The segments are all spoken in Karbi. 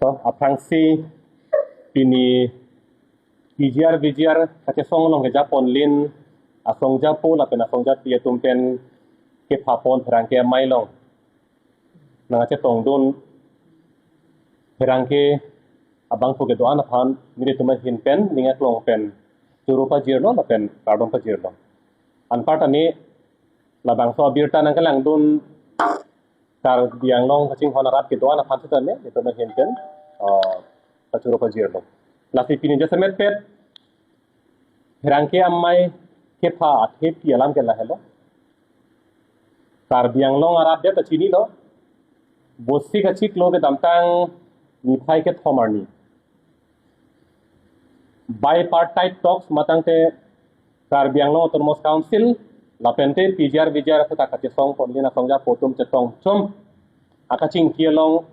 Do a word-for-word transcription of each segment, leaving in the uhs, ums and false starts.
To, aphrangsi pini P G R V G R kachesong along kejaponlin asong japo lapen asong japi atum pen kephapon pherangke amei along nangkachetongdun pherangke abangphu kedo-an aphan nelitum ahin pen ning aklong pen choro pajirlo lapen kardom pajirlo. Anparta ni labangso abirta nangkelangdun Karbi Anglong kachinghon arat kedo-an aphan sitame nelitum ahin pen, uh, kachoro pajirlo. Lasi pini jasemet pet pherangke amei kepha athepi alam ke lahelo. Karbi Anglong arat det ta chinilo. Bosi kachiklo kedamtang niphai kethom arni bipartite talks matangte Karbi Anglong Autonomous Council lapente P G R V G R aphuthak kachesongponlin asong japo atum chetongchom akachingki along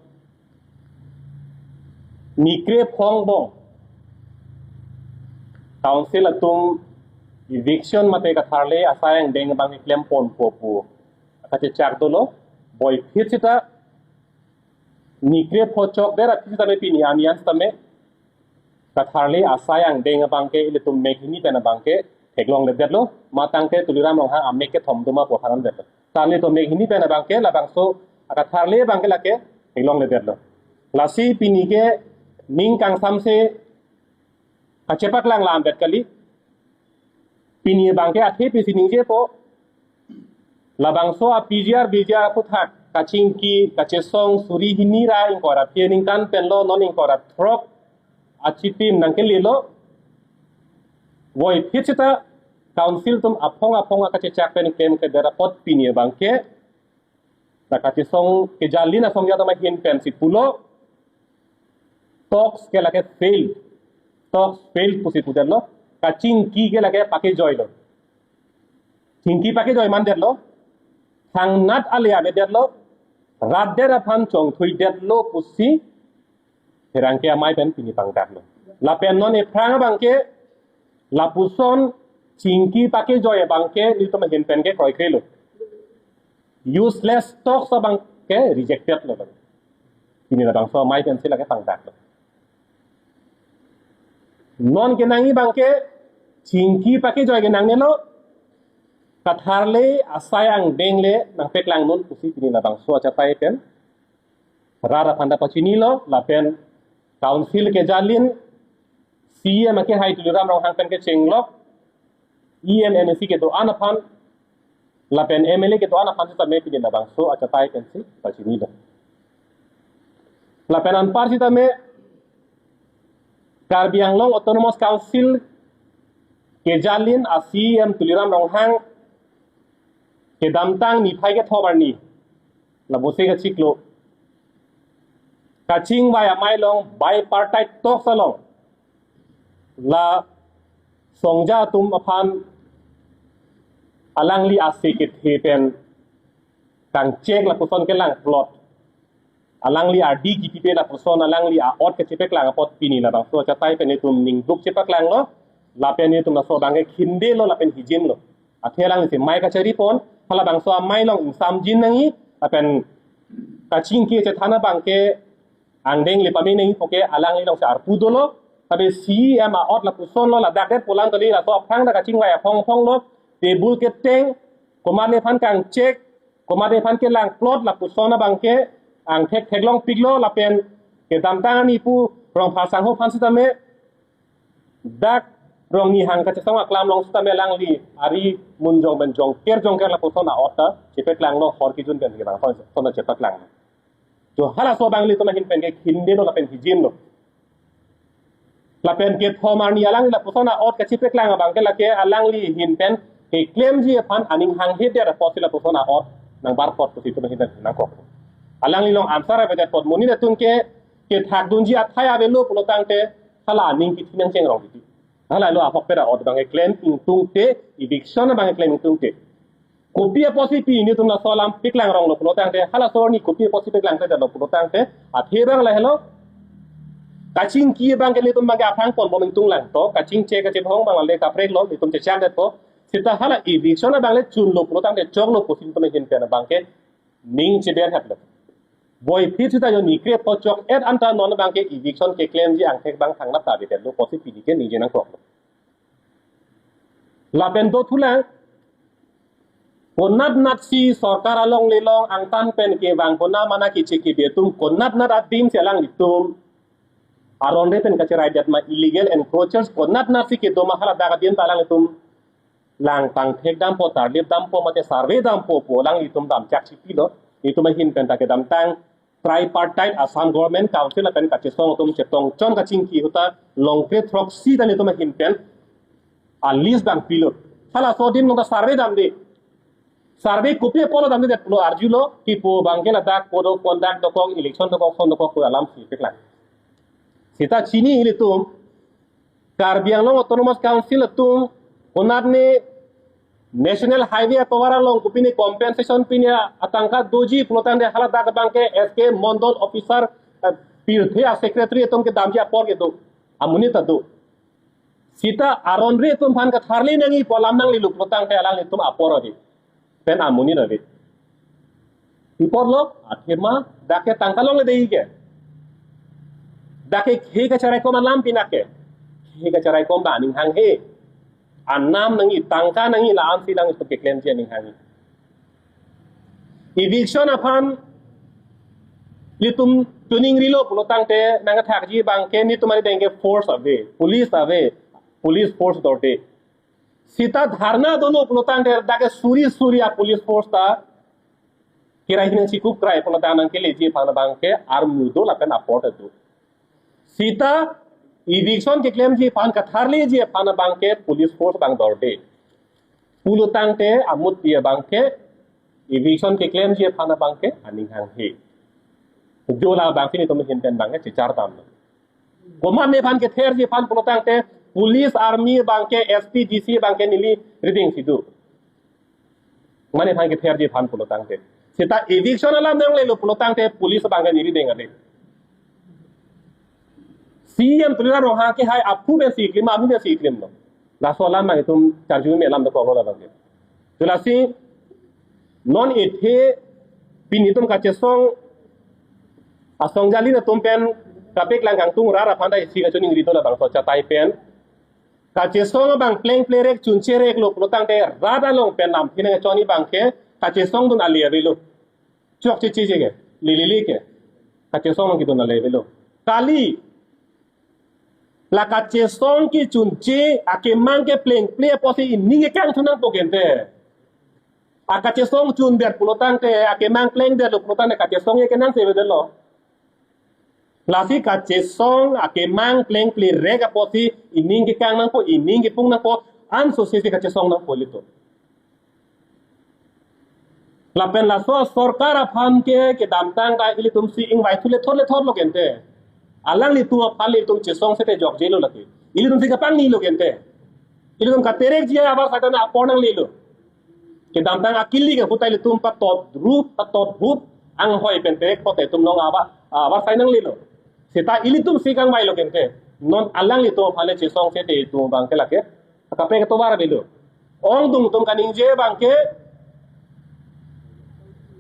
nikre phongbong council atum eviction mate katharle asai angdeng abang keklemponpo pu akachechak dolo. Boiphit sita nikre pho chokdet aphi sitame pini ani an sitame katharle asai angdeng abang ke ilitum meghini pen abang ke theklongledetlo. Matangte Tuliram Ronghang amek kethom doma pu aphan detlo. Tangte to meghini pen abang ke labangso akatharle abang ke lake theklongledetlo. Lasi pini ke ning kangsamse kachepaklang lam bet kali. Pini abang ke athepi si ningjepo. Labangso a P G R V G R aphuthak kachingki kachesong suri hini ra ingkoi ra phe ningkan penlo, non ingkoi ra throk achitim nangkelelo. Boiphit sita council atum aphong aphong akachechak pen klemkledet apot pini abang ke na kachesong kejalin asong japo atum ahin pensi pulo, talks ke lake failed. Talks failed pusi pudetlo. Kachingki ke lake pakejoilo. Chingki pakejoi mandetlo. Thangnat ale avedetlo. Rat det aphan chongthuidetlo pusi pherangke amei pen pini pangdaklo. Lapen non ephrang abang ke lapuson chingki pakejoi abang ke nelitum ahin pen ke kroikrelo. Useless talks abang ke rejected lo. Pini labangso amei pensi lake pangdaklo. Non kenangji abang ke chingki pakejoi ke nangnelo, katharle asai angdeng le nangpeklang non pusi pini labangso achatai pen rat aphan ta pachinilo, lapen council kejalin C E M akehai Tuliram Ronghang pen kechenglok, E M, M A C kedo-an aphan lapen M L A kedo-an aphan sitame pini labangso achatai pensi pachinilo. Lapen anpar sitame Karbi Anglong Autonomous Council kejalin a C E M Tuliram Ronghang kedamtang niphai kethom arni, la bosi kachiklo, kachingvai amei along bipartite talks along la songja atum aphan alangli ase kethe pen kangchek lapuson kelangplot, alangli ardi kipipe lapuson alangli a-ot kachepeklang apot pini labangso achatai pen itum ningduk chepaklanglo, lapen itum laso abang ke khindelo lapen hijimlo. Athe alangli si mei kacharipon, halabangso amei along ingsamjin nangji, lapen kachingki chethan abang ke angdeng le pame nangji puke alangli alongsi arpu dolo. Tapi C E M a-ot lapusonlo, ladak det pulang kali, laso aphrang ta kachingvai aphong aphonglo, table keteng, komatne aphan kangchek, komatne aphan kelangplot lapuson abang ke angthek theklongpiklo, lapen kedamtang arni pu Rongphar sangho aphan sitame dak Rongnihang kachesong aklam along sitame alangli ari munjong pen jongker jongker lapuson a-ot ta chepeklanglo, hor kejun pen kevang ason ta chepeklanglo. Jo halaso abang ilitum ahin pen ke khindelo lapen hijimlo. Lapen kethom arni alangli lapuson a-ot kachepeklang abang ke lake alangli ahin pen keklemji aphan aning hanghedet apotsi lapuson a-ot nangbarpot pusi itum ahin pen nangkok. Alangli along answer avedet apot monit atum ke kethakdunji athai avelo pulo tangte hala aning kithi nangchengrong titi. Halalo ahokpet a-ot abang keklem ingtungte, eviction abang keklem ingtungte, kopi apotsi pini itum laso alam peklang ronglo pulo tangte, halaso arni kopi apotsi peklangkledetlo pulo tangte, athe abang lahelo, kachingki abang ke ilitum abang ke aphrang ponbom ingtung lang to, kachingchek kachebhong abang le kapreklo, itum chechakdetpo, seta hala eviction abang le chunlo pulo tangte choklo pusi itum ahin pen abang ke ning cheber haplo. Voiphit sita jonni kre pochok et anta non abangke eviction keklemji angthek abang thangnat ta beten lo, pusi pini ke ningje nangkok lo. Lapen dothulang, konatnat si sorkar along lelong angtan pen kevang konat mana kiche kibi atum, konatnat adim si alanglitum aron re pen kacherai det ma, illegal encroachers konatnat si kedo ma, haladak adim ta alanglitum lang tangthek dampo, tarlip dampo, mate survey dampo pu alanglitum damchak chipi lo. Itum ahin pen ta kedamtang tripartite Assam Government, Council lapen kachesong atum chetong chon kachingki ahut ta longkre throksi ta itum ahin pen a list dang pilo. Halaso adim along ta survey damde. Survey kopi apotlo damdedet pulo arjulo, kipu abangke ladak code of conduct dokok, election dokok, son dokok pu alam si peklang. Sita chini ilitum Karbi Anglong Autonomous Council atum konatne National Highway atovar along kopine compensation pine atangka doji pulotangte haladak abangke S K Mondol officer, eh, pirthe a secretary atum kedamji apor kedo, amonit ta do. Sita aron re atum aphan katharli nangji pu alam nanglelo pulotangte alanglitum apor ave pen amonit ave. Pi apotlo, athema dak ke tangka longledetji ke. Dak ke khei kacheraikom alam pina ke. Khei kacheraikom abang aning hanghe. Anam nangji, tangka nangji, la-an si alanglitum keklemji aning hanghe. Eviction aphan ilitum tuning rilo pulotangte nangthakji abangke nelitum arideng ke force ave, police ave, police force dorde. Sita dharna dolo pulotangte dak ke suri suri a police force ta kerai hinang chikup krai pulotang nangkeleji aphan abangke armu do lapen apor ta do. Sita eviction keklemji aphan katharliji aphan abangke police force abang dorde. Pulotangte amut pi abangke eviction keklemji aphan abangke aning hanghe. Dola abangsi nelitum ahin pen abangke chichar damlo. Komatne aphan ketherji aphan pulotangte police, army abangke, S P, D C abangke neli rideng si do. Mane aphan ketherji aphan pulotangte. Sita eviction alam nanglelo pulotangte police abangke neli rideng ave. C E M Tuliram Ronghang ke hai aphu pen si klim, amu pen si klimlo. Laso alam abang itum charju me alam dokoklo labangke. Tulasi non ethe pini itum kachesong asong jali atum pen kapeklang kangtung rat aphan ta isi kachiningri do labangso chatai pen. Kachesong abang plengple rek chunche rek lo pulotangte rat along pen lam thinang choni abangke kachesongdun ale avelo. Chokche cheche ke, lelele ke. Kachesong kedun ale avelo. Kali la kachesong kechunche akemang ke plengple apotsi ining kekang thunang po kente. A kachesong chundet pulotangte, akemang plengdetlo pulotangte kachesong ye kenang se avedetlo. Lasi kachesong akemang plengple rek apotsi ining kekang nangpo, ining kepung nangpo, ansose si kachesong nangpo ilitum. Lapen laso sorkar aphan ke kedamtang ta ilitum si ingvai thu lethor lethor lo kente. Alanglitum aphan ilitum chesong sete jokjelo lake. Ilitum si kapangni lo kente. Ilitum katerekji abar saitan apor nanglelo. Kedamtang akili ke ahut ta ilitum patot rup, patot hup, anghoi pen terek pote atum along abar, abar sai nanglelo. Seta ilitum si kangvai lo kente. Non alanglitum aphan le chesong sete itum abangke lake. Kaprek atovar avelo. Ongdung atum kaningje abangke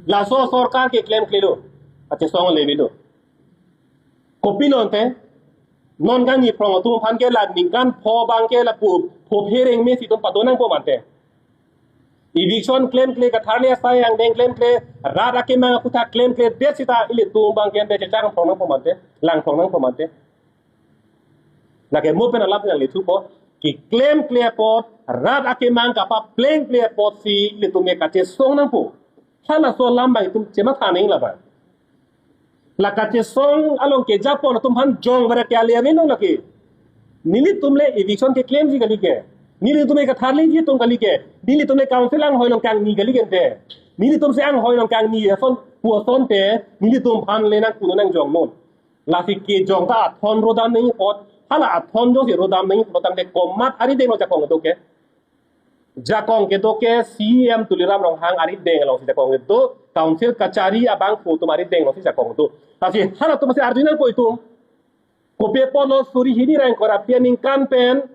laso sorkar ke klemklelo. Kachesong le avelo. Kopi nonte, non kangni phrong atum aphan ke la ningkan pho abangke lapu, pho phereng mesi atum padonang po mante. Eviction klemkle, katharli asai angdeng klemkle, rat akemang aputhak klemkledet seta ilitum abangke ante chechak phrong nang po mante, lang phrong nang po mante. Lake mo pen alam nanglethupo, keklemkle apot, rat akemang kapaplengkle apotsi ilitum ke kachesong nangpo. Halaso alam abang itum chematha nangji labang. La kachesong along kejapon atum aphan jong barat ke ale amen nang lake. Nelitum le eviction keklemji kali ke. Nelitum le katharliji atum kali ke. Nelitum le council anghoi along kangni kali ke ante. Nelitum si anghoi along kangni ason pu asonte, nelitum aphan le nang kuno nang jong non. Lasi kejong ta athon rodam nangji apot, hala athon jongsi rodam nangji apot tangte komat arideng lo jakong kedo ke. Jakong kedo ke C E M Tuliram Ronghang arideng alongsi jakong kedo, council kachari abangphu atum arideng alongsi jakong kedo. Lasi halatum si arju nangpo itum. Kopi apotlo suri hini ra ingkoi ra phli aningkan pen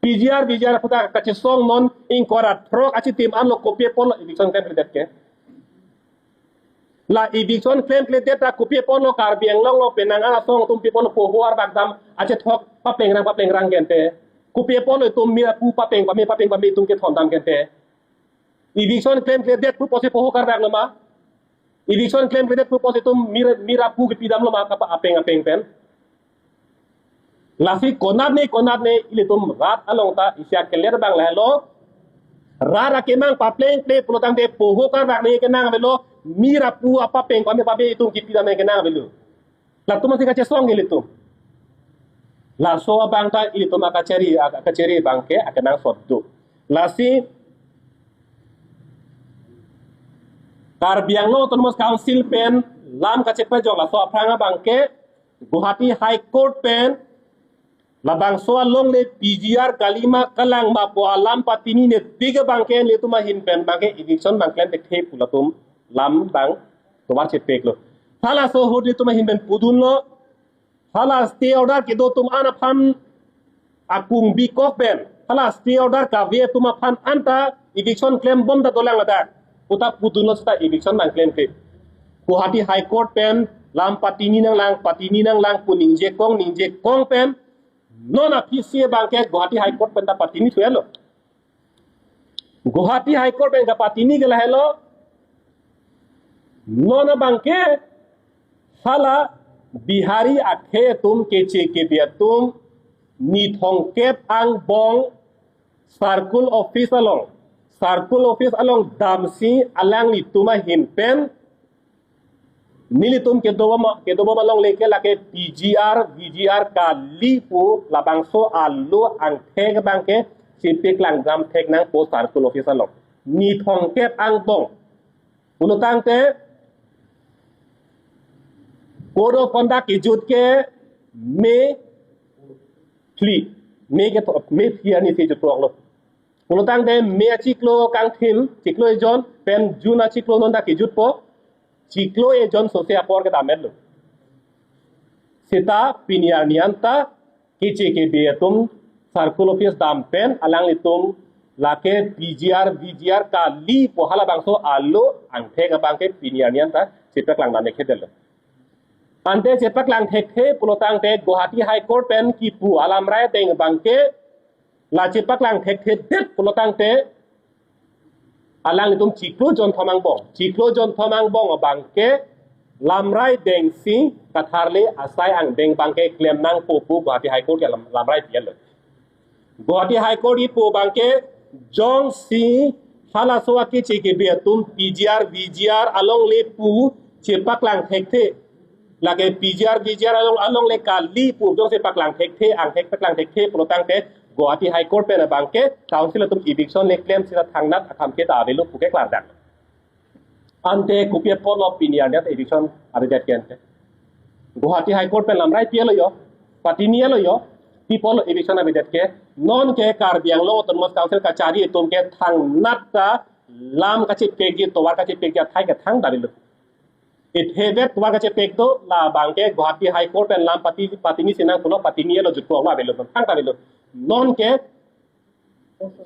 P G R, V G R aputhak kachesong non ingkoi ra throk achitim anlo kopi apotlo eviction klemkledet ke. La eviction klemkledet ta kopi apotlo Karbi Anglong along penang an asong atum pi apotlo poho arbak dam achethok papengrang papengrang ke ante? Kopi apotlo itum mir apu papeng pame papeng pame itum kethondam ke ante? Eviction klemkledet pu apotsi poho karbaklo ma? Eviction klemkledet pu apotsi itum mir, mir apu kepidamlo ma kapa apeng apeng pen? Lasi konatne konatne ilitum rat along ta isi akeler abang lahelo. Rat akemang paplengple pulotangte poho karbak ne kenang avelo, mir apu apapeng pame pame itum kepidam ne kenang avelo. Latum masi kachesong ilitum. Laso abang ta ilitum akachari, akachari abang ke akenangsot do. Lasi Karbi Anglong Autonomous Council pen lam kachepajok laso aphrang abang ke Guwahati High Court pen labangso alongle P G R kali ma kalang ma pu alam patinine tik abang ke nelitum ahin pen abang ke eviction abang klem thekthe pu latum lam abang tovar chepeklo. Halaso ahut nelitum ahin pen pudunlo. Hala stay order kedo atum an aphan akung bikok pen, hala stay order kave atum aphan anta eviction klembom ta dolang ladak. Puta pudunlo seta eviction abang klemkle. Guwahati High Court pen lam patini nanglang, patini nanglang pu ningjekong, ningjekong pen non aphisi abang ke Guwahati High Court pen ta patini thuelo. Guwahati High Court pen kapatini ke lahelo. Non abang ke hala Bihari akhei atum, keche kebe atum, ni thomkep angbong circle office along, circle office along damsi alanglitum ahin pen nelitum kedobom, kedobom alongle ke lake P G R, V G R kali pu labangso alo angthek abang ke chepaklangdam thek nangpo circle office along. Ni thomkep angbong. Pulotangte Code of Conduct kejut ke me phli, me ke tho-, me phli arni si jutpoklo. Pulotangte me achiklo kangthim, chiklo ejon, pen June achiklo non ta kejutpo, chiklo ejon sose apor kedametlo. Seta pini arni anta keche kebe atum circle office dam pen alanglitum lake P G R, V G R kali pu halabangso alo angthek abang ke pini arni anta chepaklangdam thekthedetlo. Ante chepaklang thekthe pulotangte Guwahati High Court pen kipu alamrai ateng abang ke la chepaklang thekthedet pulotangte alanglitum chiklo jonthom angbong, chiklo jonthom angbong abang ke lamrai dengsi katharle asai angdeng abang ke klem nangpo pu Guwahati High Court ke lam, lamrai pianlo. Guwahati High Court kipu abang ke jongsi halaso akeche kebe atum P G R, V G R alongle pu chepaklang thekthe, lake P G R, V G R along, alongle kali pu jongsi paklang thekthe, angthek paklang thekthe pulotangte Guwahati High Court pen abang ke council atum eviction le klem sita thangnat akam ke ta avelo pu ke klardak. Ante kopi apotlo pini arni anta eviction avedet ke ante? Guwahati High Court pen lamrai pielo yo, patinielo yo, pi apotlo eviction avedet ke? Non ke Karbi Anglong Autonomous Council kachari atum ke thangnat ta lam kachepekji, tovar kachepekji athai ke thangta avelo. Ithebet tovar kachepek do, labang ke Guwahati High Court pen lam pati, patini sinang pulo, patinielo jutpoklo avelo, thangta avelo. Non ke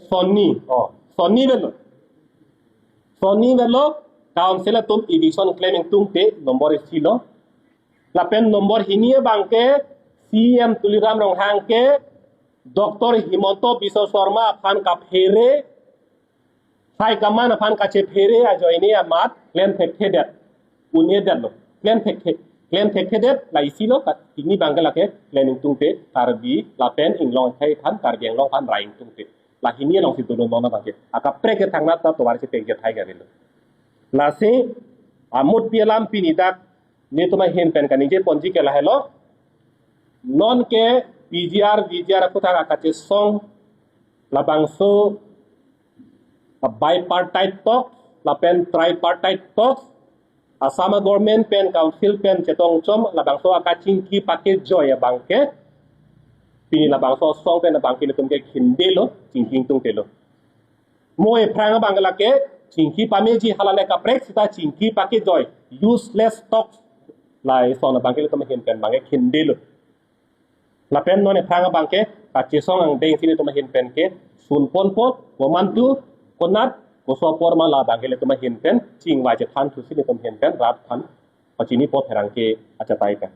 sonni, oh, sonni avelo. Sonni avelo, council atum eviction klem ingtungte nombor isilo. Lapen nombor hini abang ke C E M Tuliram Ronghang ke Doctor Himanta Biswa Sarma aphan kaphere, high command aphan kachephere ajoine amat klem thekthedet, un-edetlo. Klem thekthe, klem thekthedet la isilo, ka hini abang ke lake klem ingtungte Karbi lapen Inglong akhei aphan, Karbi Anglong aphan rai ingtungte. La hini alongsi dolo non abang ke. Akaprek ke thangnat ta tovar chepekji athai ke avelo. Lasi amutpi alam pini dak nelitum ahin pen kaningje ponji ke lahelo. Non ke P G R, V G R aphuthak akachesong labangso bipartite talks lapen tripartite talks, Assam government pen council pen chetongchom labangso akachingki pakejoi abang ke pini labangso asong pen abang ke nelitum ke khindelo, chingki ingtungtelo. Mo ephrang abang lake chingki pameji, halale kaprek sita chingki pakejoi, useless talks, la ison abang ke nelitum ahin pen abang ke khindelo. Lapen non ephrang abang ke kachesong angdengsi nelitum ahin pen ke sunponpo, komantu, konat Koso apor ma labang ke ilitum ahin pen chingvai chethan thusi ilitum ahin pen rat aphan pachinipo pherangke achatai pen.